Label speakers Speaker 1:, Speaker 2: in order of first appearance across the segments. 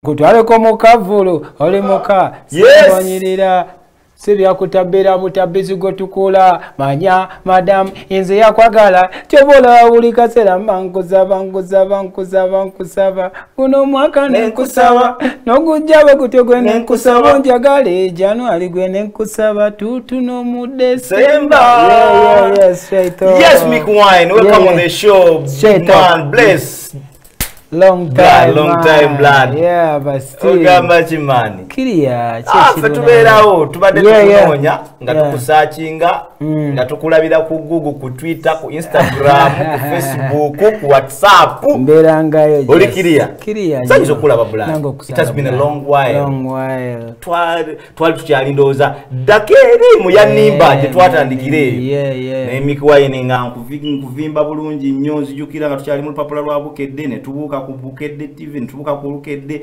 Speaker 1: Kutwaleko mu kavulu oli muka sibonyirira sibyakutabira butabizi gwe tukula manya madam nze yakwagala tyobola buli kaseera mba nkusaba nkusaba nkusaba nkusaba guno omwaka nenkusaba n'ogujja bwe gutyo gwe nenkusaba onjagale January gwe nenkusaba tutuno mu December. Yeah, straight up.
Speaker 2: Yes, Mikie Wine, welcome on the show.
Speaker 1: Straight up.
Speaker 2: Man, bless.
Speaker 1: Long time,
Speaker 2: blood, long time, blood.
Speaker 1: Yeah, but still.
Speaker 2: Ogamba ki man?
Speaker 1: Kiriya.
Speaker 2: Ffe tubeerawo, tubadde tukunoonya nga tukusaakinga, nga tukulabira ku Google, ku Twitter, ku Instagram, ku Facebook, ku WhatsApp.
Speaker 1: Mbeerangayo.
Speaker 2: Oli kiriya?
Speaker 1: Kiriya.
Speaker 2: Nsanyuse okulaba blood. It has been a long while.
Speaker 1: Long while.
Speaker 2: Twali tukyali ndowooza ddako eri mu ya nnimba gye twatandikira eyo. Naye Mikie Wine nga nkuvimba bulungi nnyo, nzijukira nga tukyali mu lupapula lwa Bukedde ne tubuuka ku Bukedde TV, ne tubuuka ku Lukedde.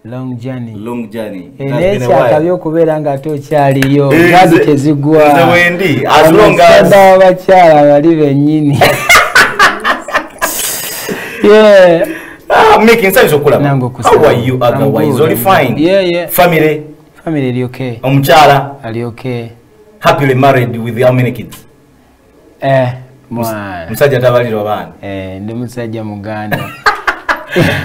Speaker 1: Long journey.
Speaker 2: Long journey.
Speaker 1: Naye kyakabi okubeera nga ate okyaliyo. Gazi tezigwa.
Speaker 2: Nze wendi. As long as
Speaker 1: abakyala bali bennyini. Yeah.
Speaker 2: Mikie, nsanyuse okulaba. How are you otherwise? Oli fine?
Speaker 1: Yeah.
Speaker 2: Family?
Speaker 1: Family eri okay.
Speaker 2: Omukyala?
Speaker 1: Ali okay.
Speaker 2: Happily married with how many kids?
Speaker 1: Mwana.
Speaker 2: Musajja tabalirwa baana.
Speaker 1: Ndi musajja muganda.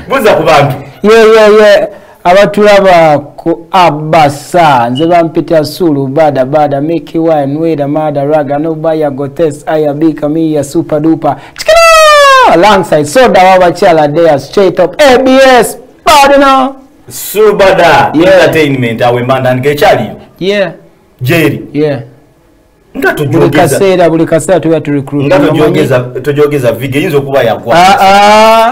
Speaker 2: Buza ku bantu.
Speaker 1: Yeah. Abatulaba ku Abasa nze bampita Sulu bada bada Mikie Wine weda mada raga no baya gotes ayabika miya super duper. Chikira! Alongside soda wabachala there straight up ABS partner.
Speaker 2: Subada Entertainment awe mbanda ngekyaliyo.
Speaker 1: Yeah.
Speaker 2: Jerry.
Speaker 1: Yeah.
Speaker 2: Nga tojogeza
Speaker 1: buli kaseera tuba tu recruit.
Speaker 2: Nga tojogeza video eyinza okuba yagwa.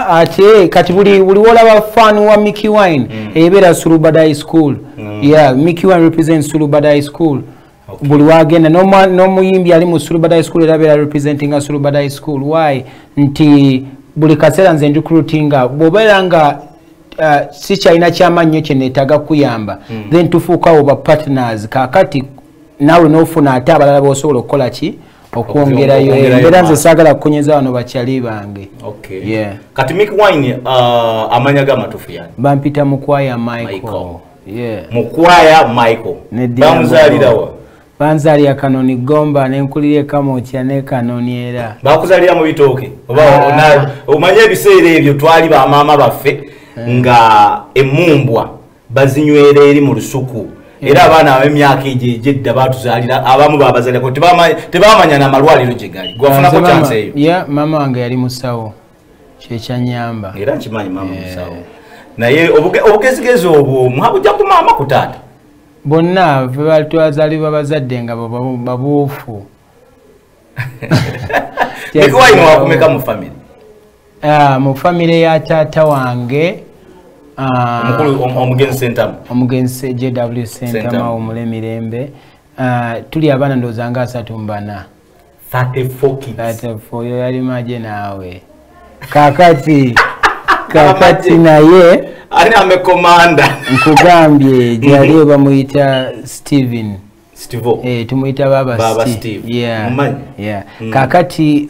Speaker 1: Ate kati buli wolaba fan wa Mikie Wine ebeera Sulubada High School. Yeah, Mikie Wine represents Sulubada High School.
Speaker 2: Okay.
Speaker 1: Buli wagenda n'omuyimbi ali mu Sulubada High School era abeera representing Sulubada High School. Why? Nti buli kaseera nze recruitinga bw'obeera nga si kyalina kyamaanyi nnyo kye neetaaga kuyamba, then tufuukawo ba partners. Kaakati naawe n'ofuna ate abalala b'osobola okukola ki okwongerayo. Embeera nze saagala kukunyeza wano bakyali bange.
Speaker 2: Okay.
Speaker 1: Yeah.
Speaker 2: Kati Mikie Wine amanya g'amatuufu yani?
Speaker 1: Bampita Mukwaya Michael. Yeah.
Speaker 2: Mukwaya Michael. Bamuzaalira wa?
Speaker 1: Banzaalira Kanoni Gomba ne nkulira e Kamwokya ne Kanoni era.
Speaker 2: Bakuzaalira mu bitooke? Oba omanye ebiseera ebyo twali bamaama baffe nga emmumbwa bazinywera eri mu lusuku. Era abaana ab'emyaka egyo egy'edda baatuzaalira, abamu baabazaalirako tebamanya n'amalwaliro gye gali. Gwafunako chance eyo?
Speaker 1: Yeah, maama wange yali musawo, kyekyanyamba.
Speaker 2: Era nkimanyi maama musawo. Naye obugezigezi obwo mwabujja ku maama ku taata?
Speaker 1: Bonna twazaalibwa bazadde nga babuufu.
Speaker 2: Mikie Wine wakumeka mu family?
Speaker 1: Mu family ya taata wange
Speaker 2: omukulu omugenzi Sentamu.
Speaker 1: Omugenzi JW Sentamu omulemirembe. Tuli abaana ndowooza nga 34.
Speaker 2: 34 kids.
Speaker 1: 34 yo yali maje naawe. Kaakati naye
Speaker 2: ani amekomanda.
Speaker 1: Nkugambye gyali bamuyita Steven.
Speaker 2: Stevo.
Speaker 1: Tumuyita Baba
Speaker 2: Steve.
Speaker 1: Yeah.
Speaker 2: Mumanyi?
Speaker 1: Yeah. Kaakati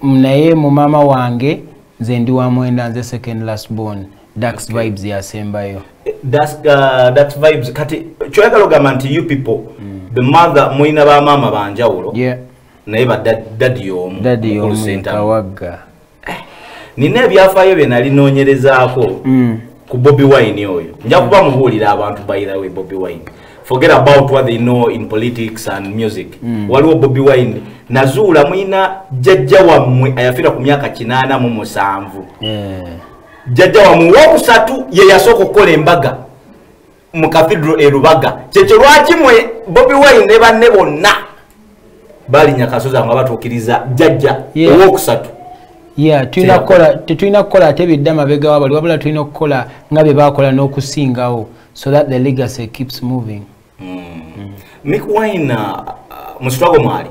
Speaker 1: naye mu maama wange nze ndi wa mwenda, nze second last born. Dax Vibes yasembayo.
Speaker 2: Dax Vibes. Kati kyoyagala ogamba nti you people the mother mulina ba maama banjawulo.
Speaker 1: Yeah.
Speaker 2: Naye ba daddy y'omu.
Speaker 1: Daddy y'omu Kawagga.
Speaker 2: Nina ebyafaayo bye nali noonyerezaako ku Bobi Wine oyo. Nja kuba mubuulira abantu by the way Bobi Wine. Forget about what they know in politics and music. Waliwo Bobi Wine nazuula mwina jjajja wammwe ayafiira ku myaka 87. Jjajja wammwe owokusatu ye yasooka okukola embaga mu cathedral e Rubaga. Kyekyo lwaki mwe Bobi Wine ne banne bonna balinnya kasozi nga batuukiriza jjajja owokusatu.
Speaker 1: Yeah, tetulina kukola ate bidda mabega wabali, wabula tulina okukola nga bye baakola n'okusingawo so that the legacy keeps moving.
Speaker 2: Mikie Wine mu struggle mwali?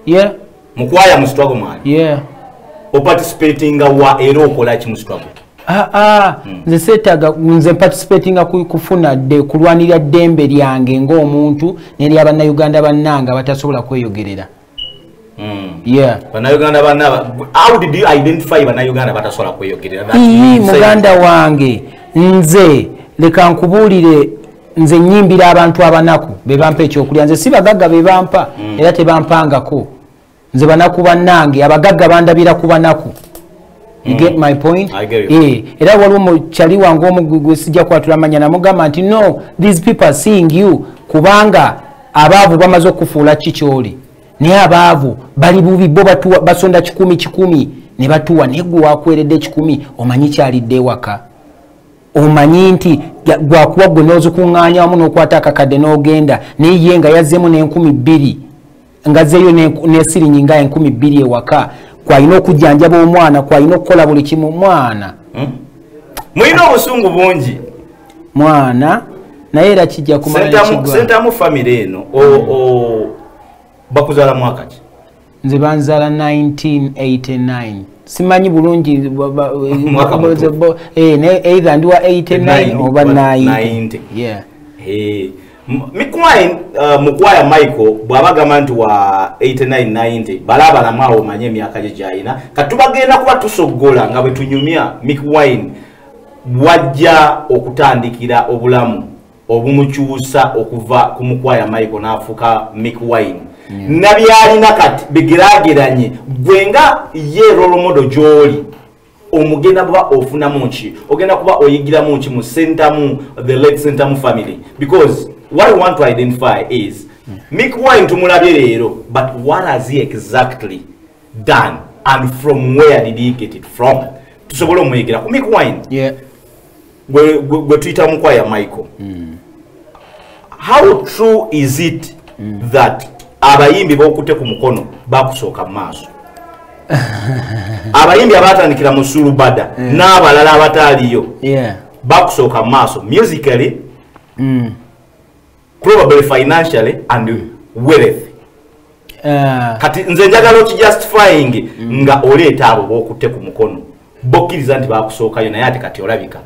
Speaker 1: Yeah.
Speaker 2: Mukwaya mu struggle mwali?
Speaker 1: Yeah.
Speaker 2: Oparticipatinga wa era okola ki mu struggle?
Speaker 1: Nze seetaaga, nze participatinga kufuna kulwanirira ddembe lyange ng'omuntu n'ery'abannayuganda bannange abatasobola kweyogerera. Yeah.
Speaker 2: Bannayuganda banna, how did you identify bannayuganda batasobola kweyogerera?
Speaker 1: Muganda wange, nze leka nkubuulire, nze nnyimbira abantu abanaku be bampa ekyokulya. Nze si bagagga be bampa, era tebampangako. Nze banaku bannange, abagagga bandabira ku banaku. You get my point?
Speaker 2: I get you.
Speaker 1: Era waliwo mukyali wange omu gwe sijja kwatula mannya, namugamba nti no, these people are seeing you, kubanga abaavu bamaze okufuula ki ky'oli. Naye abaavu bali bubi, bo basonda 100 ne batuwa, naye gwe wakweredde 100 omanyi kyalidde ewaka. Omanyi nti gwakuwa gwe n'ozikuŋŋaanya wamu n'okwata akakadde n'ogenda, naye ye nga yazzeemu n'2000, ngazzeeyo n'esiringi nga 2000 ewaka, kwalina okujjanjaba omwana, kwalina okukola buli kimu. Mwana
Speaker 2: mulina obusungu bungi
Speaker 1: mwana, naye era kijja kumala nekigwa.
Speaker 2: Sentamu family eno bakuzaala mwaka ki?
Speaker 1: Nze banzaala 1989, simanyi bulungi either ndi wa 89 oba 90. Yeah.
Speaker 2: Mukwaya Michael bw'abagamba nti wa 89-90, balabalamu awo omanye emyaka gye gy'alina. Kati tubagenda kuba tusogola nga bwe tunyumya Mikie Wine wajja okutandikira obulamu obumukyusa okuva ku Mukwaya Michael n'afuuka Mikie Wine. Nabyalina kati bigeraageranye gwe nga ye role model gy'oli, omugenda kuba ofunamu ki, ogenda kuba oyigiramu ki mu Sentamu, the late Sentamu family? Because what I want to identify is Mikie Wine tumulabye leero, but what has he exactly done and from where did he get it from? Tusobole omuyigira ku Mikie Wine. Gwe tuyita Mukwaya Michael. How true is it that abayimbi b'okutte ku mukono bakusooka mu maaso? Abayimbi abatandikira mu Sulubada n'abalala abataaliyo bakusooka mu maaso musically, probably financially and wealth. Kati nze njagala okijustifying nga oleeta abo b'okutte ku mukono bokkiriza nti bakusookayo, naye ate kati olabika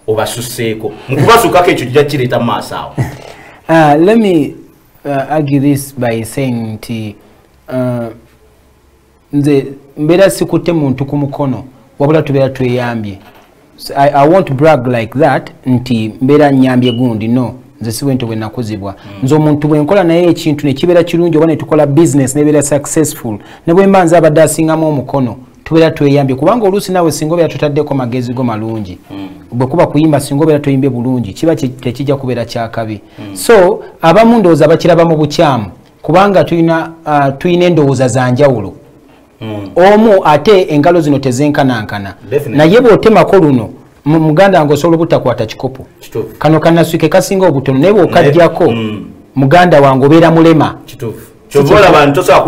Speaker 2: obasuseeko. Mu kubasukako ekyo kijja kireeta mu maaso awo.
Speaker 1: Let me argue this by saying nti nze mbeera sikutte muntu ku mukono, wabula tubeera tweyambye. So I won't brag like that nti mbeera nnyambye gundi, no. Nze si bwentyo bwe nakuzibwa. Nze omuntu bwe nkola naye ekintu ne kibeera kirungi, oba ne tukola business nebeera successful, ne bwe mba nze abadde asingamu omukono, tubeera tweyambye. Kubanga oluusi naawe singa obeera tutaddeko magezi go malungi, bwe kuba kuyimba singa obeera toyimbye bulungi, kiba tekijja kubeera kyakabi. So abamu ndowooza bakiraba mu bukyamu, kubanga tulina endowooza za njawulo. Omu ate engalo zino tezenkanankana, naye bw'otemako luno muganda wange osobola obutakwata kikopo. Kano kanaswike kasinga obutono, naye bw'okaggyako muganda wange obeera mulema. Tosobola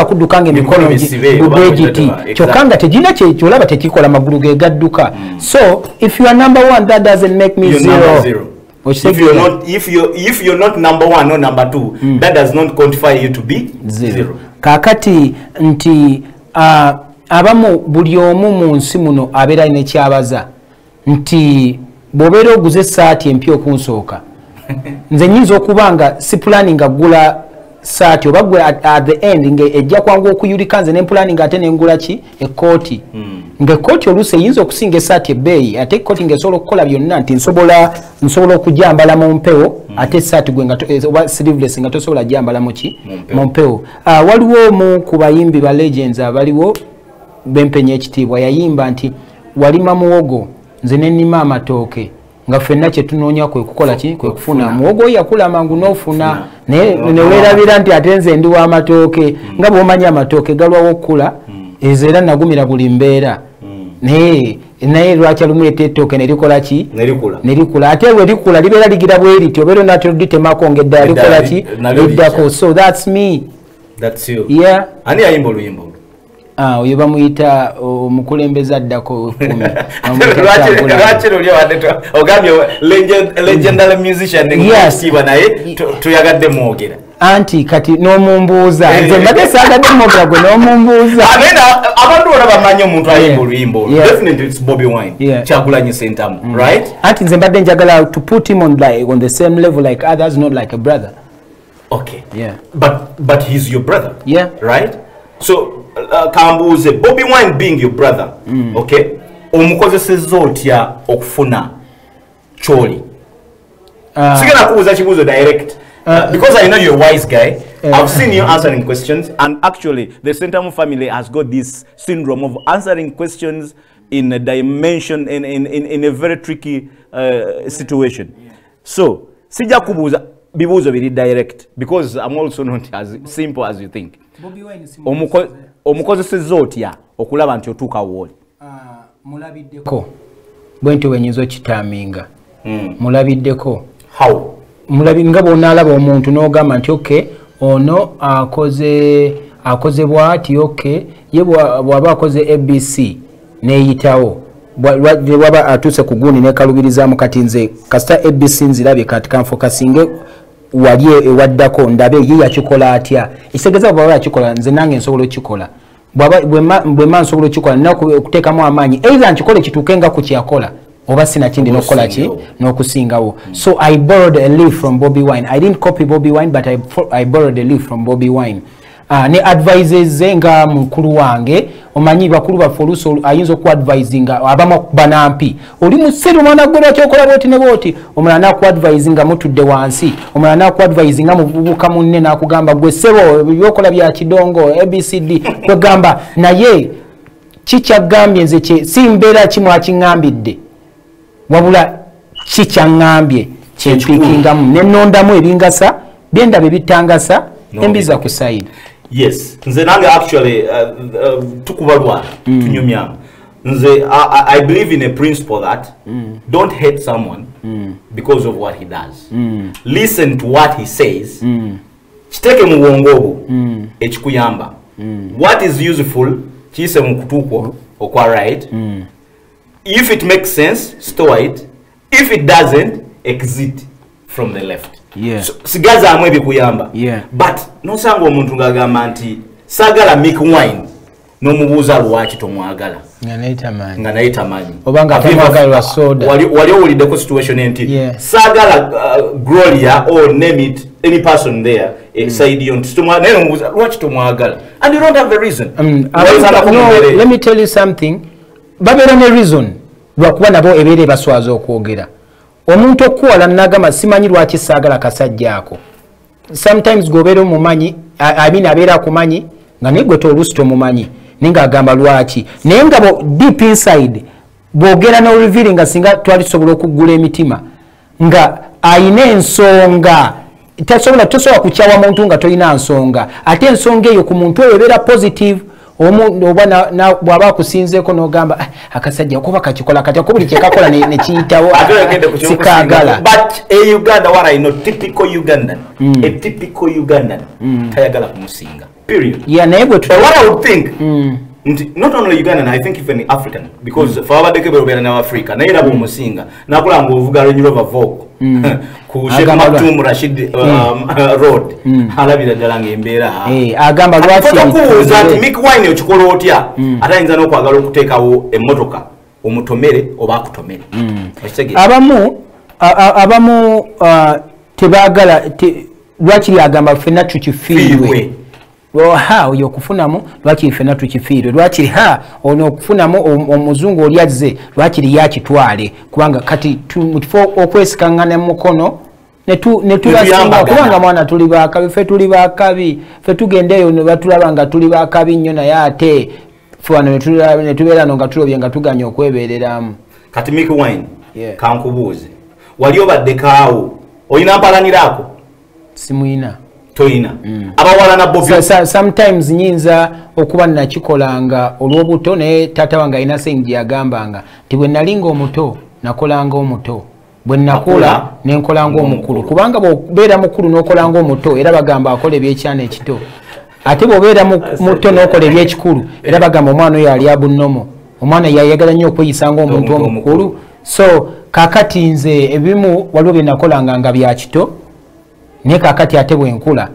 Speaker 1: kudduka nga emikono bwegiti, kyokka nga tegirina kyolaba tekikola, magulu ge gadduka. So if you are number one, that doesn't make me zero.
Speaker 2: If you're not number one or number two, that does not quantify you to be zero.
Speaker 1: Kaakati nti abamu buli omu mu nsi muno abeera alina ekyabaza nti bw'obeera oguze essaati empya okunsooka, nze nnyinza okuba nga si pulaani nga ggula saati, oba gwe at the end nga ejja kwangu okuyulika, nze nempulaani nga ate nengula ki ekkooti, ng'ekkooti oluusi eyinza okusinga essaati ebbeeyi, ate ekkooti ng'esobola okukola byonna nti nsobola okugyambala mu mpewo, ate essaati gwe oba sleeveless nga tosobola gyambala mu ki mu mpewo. Waliwo omu ku bayimbi ba legends abaliwo bempenya ekitiibwa, yayimba nti walima muwogo nze ne nnima amatooke, nga ffenna kye tunoonya kwe kukola ki, kwe kufuna. Muwogo oyo yakula mangu n'ofuna, naye ne weerabira nti ate nze ndi w'amatooke, nga bw'omanyi amatooke galwawo okukula, ezo era nagumira buli mbeera. Naye lwaki lumu ettooke ne likola ki, ne likula, ate bwe likula libeera ligira bwe riti, obeera onaatera olitemako ng'eddala likola ki, liddako. So that's me.
Speaker 2: That's you.
Speaker 1: Yeah.
Speaker 2: Ani yayimba oluyimba olwo?
Speaker 1: Oyo bamuyita omukulembeze addako ekkumi.
Speaker 2: Lwaki luli ogambye legendary musician ng'ekitiibwa, naye tuyagadde mwogera.
Speaker 1: Anti kati n'omumbuuza, nze mbadde saagadde mwogera, gwe n'omumbuuza.
Speaker 2: Abantu bonna bamanyi omuntu ayimba oluyimba olwo. Definitely it's Bobi Wine, Kyagulanyi Ssentamu, right?
Speaker 1: Anti nze mbadde njagala to put him on, like, on the same level like others, not like a brother.
Speaker 2: Okay.
Speaker 1: Yeah.
Speaker 2: But he's your brother.
Speaker 1: Yeah.
Speaker 2: Right? So kambuuze, Bobi Wine being your brother, okay? Omukozesezza otya okufuna kyoli? Sigenda kubuuza kibuuzo direct. Because I know you're a wise guy. I've seen you answering questions, and actually the Sentamu family has got this syndrome of answering questions in a dimension, in a very tricky situation.
Speaker 1: Yeah.
Speaker 2: So, sijja kubuuza bibuuzo biri direct, because I'm also not as simple as you think.
Speaker 1: Bobi Wine
Speaker 2: Omukozesezza otya okulaba nti otuuka wooli?
Speaker 1: Mulabiddeko. Bwentyo bwe nnyinza okitaaminga. Mulabiddeko.
Speaker 2: How?
Speaker 1: Mulabi nga bw'onaalaba omuntu n'ogamba nti okay, ono akoze bw'ati, okay, ye bw'aba akoze ABC n'eyitawo, bw'aba atuuse ku gundi n'ekalubirizaamu, kati nze kasita ABC nzirabye, kati kanfokasinge wali ewaddako ndabe ye yakikola atya. Ekitegeeza bw'aba yakikola nze nange nsobola okukikola. Bwe mba nsobola okukikola nina okuteekamu amaanyi, either nkikole kituuke nga ku kyeyakola oba sinakindi n'okukola ki n'okusingawo. So I borrowed a leaf from Bobi Wine. I didn't copy Bobi Wine, but I borrowed a leaf from Bobi Wine. Ne advises ze nga mukulu wange, omanyi bakulu baffe oluusi ayinza okuadvisinga abamu okuba nampi, oli musiru mwana gwe lwaki okola bwoti ne bwoti, omulala n'akuadvisinga mutudde wansi, omulala n'akuadvisinga muvubuka munne n'akugamba gwe ssebo byokola bya kidongo ABCD, kwegamba naye kikyagambye nze si mbeera ki mwakiŋŋambidde, wabula kikyaŋŋambye kyempiikingamu ne nnondamu ebingasa byendaba ebitangasa embiza ku side.
Speaker 2: Yes, nze nange actually tukubalwa tunyumyamu. Nze I believe in a principle that don't hate someone because of what he does. Listen to what he says. Kiteeke mu bwongo obwo ekikuyamba. What is useful kiyise mu kutu okwa right. If it makes sense, store it. If it doesn't, exit from the left.
Speaker 1: Yeah.
Speaker 2: So, sigazaamu ebikuyamba.
Speaker 1: Yeah.
Speaker 2: But nosanga omuntu ng'agamba nti saagala Mick Wine, n'omubuuza lwaki tomwagala,
Speaker 1: nga
Speaker 2: naye tamanyi,
Speaker 1: oba nga tamwagala lwa soda.
Speaker 2: Wali owuliddeko situation nti saagala Gloria or name it any person there side yo nti naye n'omubuuza lwaki tomwagala, and you don't have the reason.
Speaker 1: No, let me tell you something. Babeera ne reason lwakuba nabo ebeera ebaswaza okwogera. Omuntu okuwala n'agamba simanyi lwaki saagala kasajja ako. Sometimes gwobeera omumanyi, I mean abeera akumanyi nga naye gwe oluusi tomumanyi, naye ng'agamba lwaki. Naye nga deep inside bw'ogera n'orevealing nga singa twali tusobola okuggula emitima nga ayina ensonga. Tosobola kukyawa muntu nga tolina nsonga, ate ensonga eyo ku muntu oyo ebeera positive. Oba bw'aba akusinzeeko n'ogamba akasajja kuba kakikola katya, ko buli kyekakola ne kiyitawo sikaagala.
Speaker 2: But a Uganda, what I know, typical Ugandan, a typical Ugandan tayagala kumusinga, period.
Speaker 1: Yeah, naye bwe
Speaker 2: But what I would think, not only Ugandan, I think even African, because fe abaddeko berobeera n'Africa, naye era bw'omusinga nakola ng'ovuga Range Rover Vogue ku Sheikh Maktoum Rashid Road, alabira ddala ng'embeera.
Speaker 1: Agamba lwaki
Speaker 2: okubuuza nti Mick Wine okikola otya, ate ayinza n'okwagala okuteekawo emmotoka omutomere oba akutomere.
Speaker 1: Abamu tebaagala, lwakiri agamba ffenna tukifiirwe. Ha, oyo okufunamu lwakiri ffenna tukifiirwe, lwakiri ha ono okufunamu omuzungu oli azze lwakiri yakitwale, kubanga kati mu kifo okwesikaŋŋana mu mukono ne tubasinga, kubanga mwana tuli bakabi, ffe tuli bakabi, ffe tugenda eyo ne batulaba nga tuli bakabi nnyo, naye ate ffe wano ne tubeera no nga tulobye nga tuganya okwebeereramu.
Speaker 2: Kati Mick Wine, kankubuuze, wali obaddeko awo olina mpalaniraako?
Speaker 1: Simuyina.
Speaker 2: Toyina. Abawala na Bobi.
Speaker 1: Sometimes nyinza okuba nakikolanga olw'obuto, naye taata wange alina saying gye yagambanga nti bwe nalinga omuto nakolanga omuto, bwe nakula ne nkola ng'omukulu, kubanga bw'obeera mukulu n'okola ng'omuto era bagamba akola ebyekyana ekito, ate bw'obeera muto n'okola ebyekikulu era bagamba omwana oyo ali abnormal, omwana yayagala nnyo okweyisa ng'omuntu omukulu. So kakati nze ebimu waliwo bye nakolanga nga bya kito, naye kakati ate bwe nkula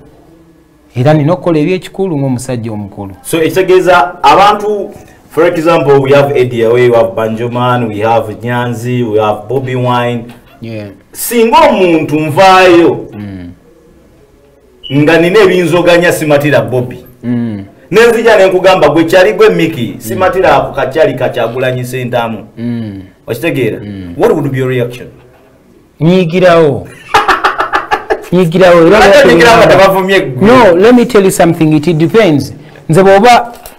Speaker 1: era nina okukola ebyekikulu ng'omusajja omukulu.
Speaker 2: So ekitegeeza abantu, for example, we have Eddie Awe, we have Banjoman, we have Nyanzi, we have Bobi Wine.
Speaker 1: Yeah.
Speaker 2: Singa omuntu nvaayo Nga nina ebinzoganya simatira Bobi. Nenzija nenkugamba gwe kyali gwe Mickey simatira ako kakyali kakyagulanyi Ssentamu. Okitegeera? What would be your reaction?
Speaker 1: Nyigirawo. Nyigirawo. No, let me tell you something, it depends. Nze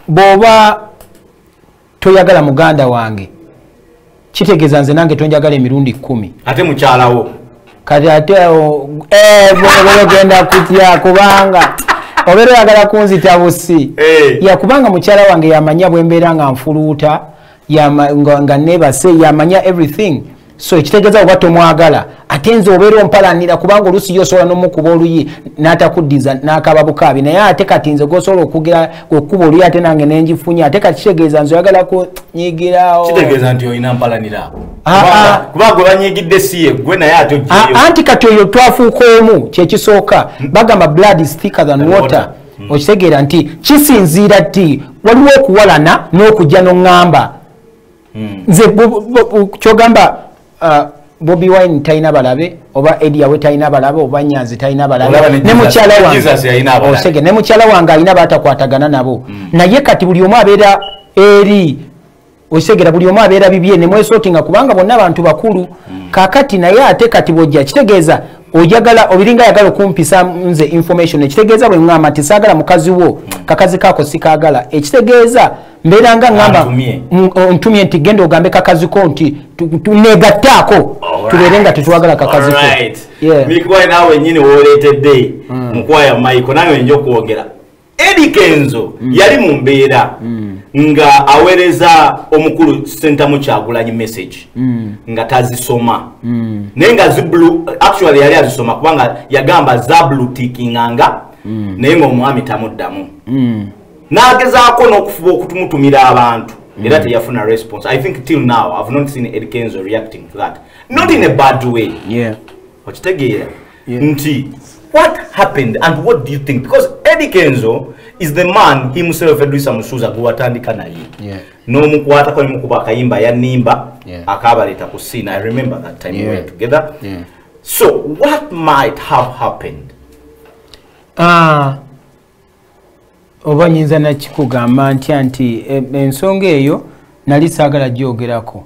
Speaker 1: bw'oba toyagala muganda wange, kitegeeza nze nange tonjagala emirundi 10.
Speaker 2: Ate mukyalawo.
Speaker 1: Kati ate ogenda kutya kubanga obeera oyagala kunzita busi. Ya kubanga mukyala wange yamanya bwe mbeera nga nfuluuta, nga neebase, yamanya everything. So ekitegeeza oba tomwagala ate nze obeera ompalanira kubanga oluusi yosobola n'omukuba oluyi n'atakuddiza n'akaba bukaabi, naye ate kati nze gwosobola okugira okukuba oluyi ate nange nenjifunya, ate kati kitegeeza nze oyagala kunyigirawo.
Speaker 2: Kitegeeza nti olina mpalanira kuba gwe banyigidde si ye gwe naye ate oggyeyo.
Speaker 1: Anti kati oyo twafuuka omu, kyekisooka bagamba blood is thicker than water. Okitegeera nti kisinziira ti waliwo okuwalana n'okujja n'oŋŋamba nze kyogamba Bobi Wine talina balabe oba Eddie Yawe talina balabe oba Nyanzi talina balabe ne mukyala wange ne mukyala wange alina batakwatagana nabo. Naye kati buli omu abeera eri osegera buli omu abeera bibye ne mwesotinga kubanga bonna abantu bakulu. Kakati naye ate kati bw'ojja kitegeeza oyagala obiringa yagala okumpisa nze information, ekitegeeza bwe ŋŋamba nti saagala mukazi wo kakazi kaako sikaagala, ekitegeeza mbeera nga ŋŋamba ntumye nti genda ogambe kakazi ko nti tuneegattaako tubeere nga tetwagala kakazi ko.
Speaker 2: Mikwaya naawe nnyini w'oleetedde mukwaya Michael nange nja okwogera. Eddy Kenzo yali mu mbeera nga aweereza omukulu Ssentamu Kyagulanyi message nga tazisoma, naye nga actually yali azisoma kubanga yagamba zablutikinganga, naye ng'omwami tamuddamu. N'agezaako n'okufuba okutumutumira abantu era teyafuna response. I think till now I've not seen Eddy Kenzo reacting to that, not in a bad way. Okitegeera nti what happened and what do you think? Because Eddy Kenzo is the man himself, Edrisa Musuuza gwe watandika naye. N'omukwatako ne mukuba akayimba yanimba akaabaleeta ku scene. I remember that time we were together. So what might have happened?
Speaker 1: Oba nyinza nakikugamba ntya nti ensonga eyo nali saagala gyogerako.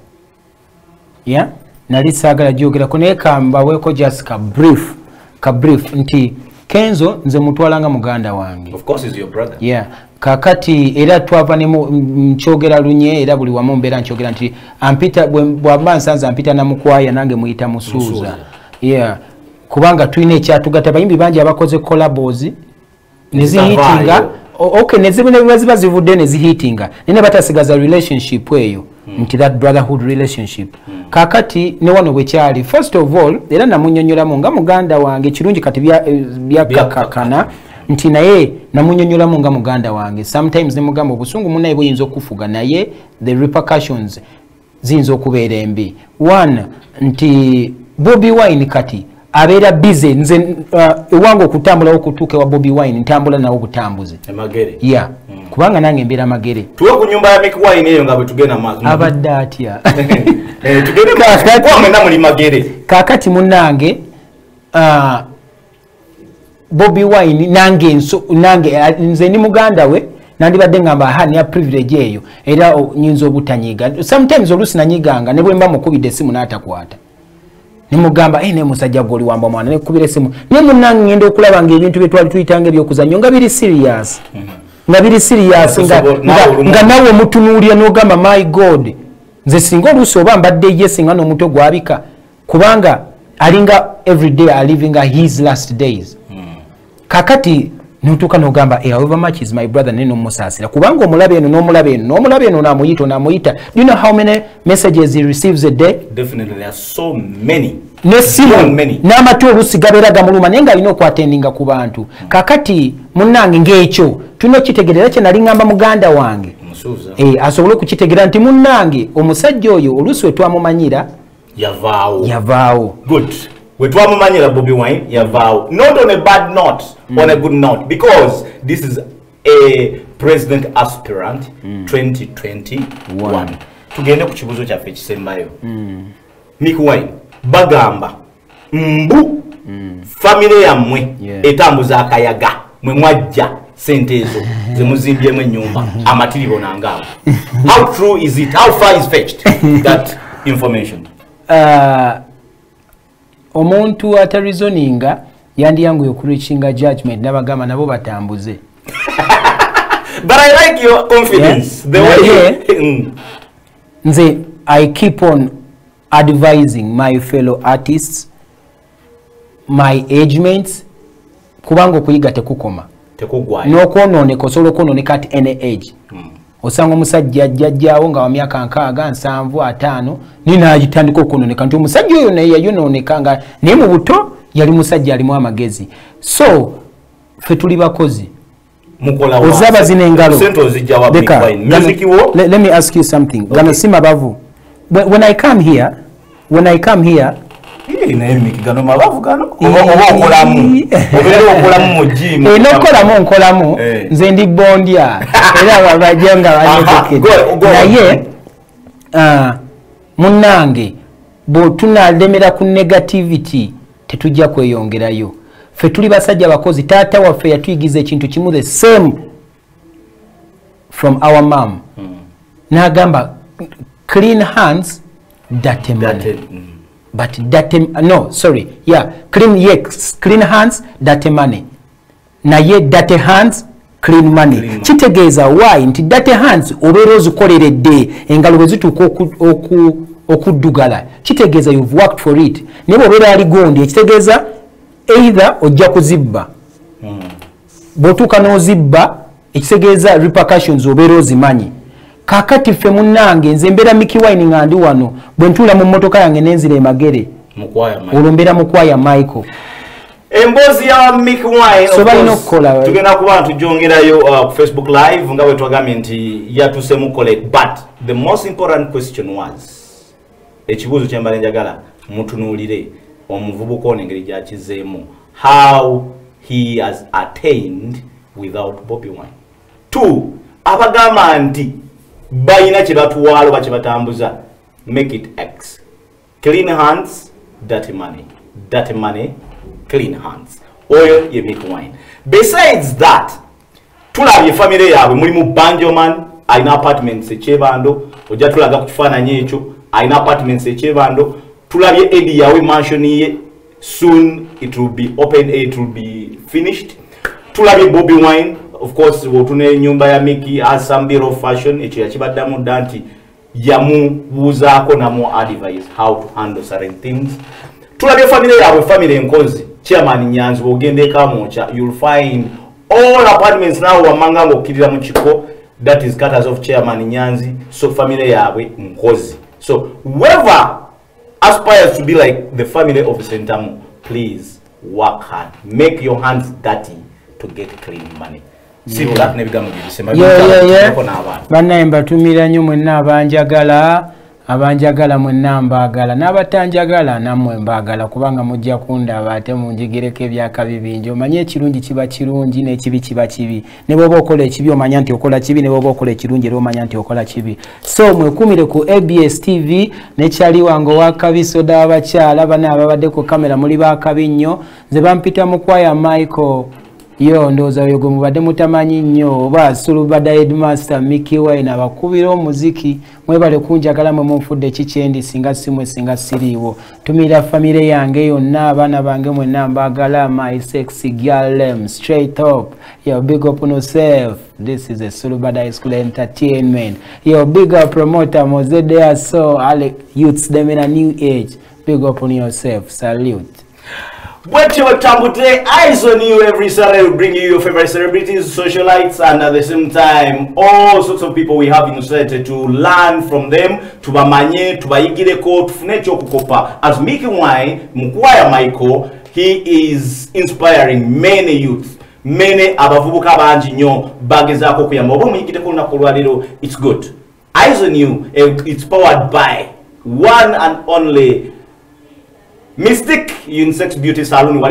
Speaker 1: Nali saagala gyogerako naye kambaweeko just ka brief nti Kenzo nze mutwala nga muganda wange.
Speaker 2: Of course he's your brother.
Speaker 1: Kakati era twava ne nkyogera lunye era buli wamu mbeera nkyogera nti ampita bw'aba nsanze ampita na mukwaya nange muyita Musuuza. Kubanga tulina ekyatugatta bayimbi bangi abakoze collabos nezihitinga. Okay, neziba ziba zivudde nezihitinga naye batasigaza relationship eyo nti that brotherhood relationship. Kakati ne wano bwekyali first of all era namunyonyolamu nga muganda wange kirungi kati byakakakana nti naye namunyonyolamu nga muganda wange. Sometimes ne mugamba obusungu munaye buyinza okufuga naye the repercussions ziyinza okubeera embi. One nti Bobi Wine kati abeera busy nze ewange okutambula okutuuka ewa Bobi Wine ntambula nawo butambuzi
Speaker 2: Magere.
Speaker 1: Kubanga nange mbeera Magere.
Speaker 2: Tuwe ku nyumba ya Mick Wine eyo nga bwe tugenda maaso.
Speaker 1: Abadde atya?
Speaker 2: Tugende maaso mwenna muli Magere.
Speaker 1: Kaakati munnange Bobi Wine nange nze ndi muganda we nandibadde ngamba aha niya privilege eyo era nyinza obutanyiga. Sometimes oluusi nanyiganga ne bwe mba mukubidde essimu n'atakwata. Nimugamba ne musajja goli wamba mwana nekubira esimu ne munnange ngenda okulaba nga ebintu bye twali tuyitanga ebyokuzanyo nga biri serious. Nga biri serious nga nawe omutunuulira n'ogamba my god nze singa oluusi oba mbadde ye singa n'omutwe gwabika kubanga alinga everyday are living his last days. Kakati nutuuka n'ogamba however much is my brother naye n'omusaasira kubanga omulaba eno n'omulaba eno n'omulaba eno n'amuyita n'amuyita. Do you know how many messages he receives a day?
Speaker 2: Definitely there are so many.
Speaker 1: N'essimu n'amatu oluusi gabeera gamuluma naye ng'alina okwatendinga ku bantu. Kakati munnange ng'ekyo tulina okukitegeera kye nali ŋŋamba muganda wange asobole okukitegeera nti munnange omusajja oyo oluusi we twamumanyira yavaawo.
Speaker 2: Good. We twamumanyira Bobi Wine yavaawo. Not on a bad note, on a good note, because this is a president aspirant 2021. Tugende ku kibuzo kyaffe ekisembayo. Mick Wine bagamba mbu Family yammwe etambuza akayaga, mwe mwajja sente ezo zemuzimbyemu ennyumba amatiribona ngaawo. How true is it? How far is fetched that information?
Speaker 1: Omuntu atarizoninga yandiyanguye okureachinga judgment n'abagamba nabo batambuze.
Speaker 2: But I like your confidence. Yeah. The way you...
Speaker 1: Nze, I keep on advising my fellow artists, my age mates, kubanga okuyiga tekukoma. N'okwonooneka osobola okwonooneka at any age. Osanga omusajja jjajjaawo nga wa myaka 6, 7, 5 naye n'agitandika okwonooneka nti omusajja oyo naye yayonooneka nga naye mu buto yali musajja alimu amagezi. So ffe tuli bakozi. Ozaba zino engalo. Let me ask you something. Gano si mabavu. When I come here,
Speaker 2: gano mabavu gano oba okolamu obeera okolamu mu gym
Speaker 1: nokolamu nkolamu nze ndi bondya era bajja nga banyetekedde naye munnange bw'otunalemera ku negativity tetujja kweyongerayo. Ffe tuli basajja bakozi. Taata waffe yatuyigiza ekintu kimu, the same from our mom. N'agamba clean hands dirty money. But dirty, no, sorry, yeah, clean, yes, clean hands, dirty money. Naye dirty hands, clean money. Kitegeeza why nti dirty hands obeera ozikoleredde engalo bwe zituuka okuddugala, kitegeeza you've worked for it. Naye bw'obeera ali gondi, ekitegeeza either ojja kuzibba. Bw'otuuka n'ozibba, ekitegeeza repercussions obeera ozimanyi. Kakati ffe munnange nze mbeera Mikie Wine nga ndi wano, bwe ntuula mu mmotoka yange n'enzira emagere olwo mbeera Mukwaya Michael.
Speaker 2: Emboozi ya Mikie Wine
Speaker 1: so balina okukola.
Speaker 2: Tugenda kuba tujongerayo ku Facebook Live nga bwe twagambye nti yatuse mukole, but the most important question was, ekibuuzo kye mbadde njagala mutunuulire omuvubuka ono engeri gy'akizeemu, how he has attained without Bobi Wine. 2, abagamba nti balina kye batwala oba kye batambuza, make it X. Clean hands, dirty money. Dirty money, clean hands. Oyo ye Mikie Wine. Besides that, tulabye family yaabwe mulimu Banjoman, alina apartments ekyebando, ojja tulaga ku kifaananyi ekyo, alina apartments ekyebando. Tulabye Eddie Yawe mansion ye, soon it will be open, it will be finished. Tulabye Bobi Wine, of course, wotuna ennyumba ya Mikie has some bit of fashion, ekyo yakibaddamu dda nti yamubuuzaako namu advice how to handle certain things. Tulabye family yaabwe, family enkozi, Chairman Nyanzi, bw'ogenda e Kamwokya, you'll find all apartments now wammanga ng'okkirira mu kiko, that is cutters of Chairman Nyanzi, so family yaabwe nkozi. So whoever aspires to be like the family of Sentamu, please work hard, make your hands dirty to get clean money. Sibula n'ebigambo bye
Speaker 1: bisema. Bannaye mbatumira nnyo mwenna abanjagala, abanjagala mwenna mbaagala, n'abatanjagala nammwe mbaagala, kubanga mujja kundaba ate munjigireko ebyakabi bingi. Omanye ekirungi kiba kirungi n'ekibi kiba kibi. Ne bw'oba okola ekibi omanya nti okola kibi, ne bw'oba okola ekirungi era omanya nti okola kibi. So mwekumire ku ABS TV ne Kyali wange owakabi soda w'abakyala, bana ababadde ku kamera muli baakabi nnyo. Nze bampita Mukwaya Michael. Yo ndowooza oyo gwe mubadde mutamanyi nnyo, oba Sulubada Headmaster Mikie Wine abakubira omuziki. Mwebale kunjagala mwe munfudde kikyendi, singa simwe singa siriiwo. Tumira famire yange yonna, abaana bange mwenna mbaagala. My sexy girl them straight up. Yo big up on yourself. This is a Sulubada High School Entertainment. Yo big up promoter Mozede so Ale youths them in a new age. Big up on yourself. Salute.
Speaker 2: Bwetyo eyes on you every Saturday. We bring you your favorite celebrities, socialites, and at the same time, all sorts of people we have in society to learn from them, tubamanye, tubayigireko, tufune ekyokukopa. As Mikie Wine, Mukwaya Michael, he is inspiring many youth, many abavubuka bangi nnyo bagezaako okuyamba. Oba omuyigireko olunaku olwaleero, it's good. Eyes on you, it's powered by one and only Mystic Unisex Beauty Salon.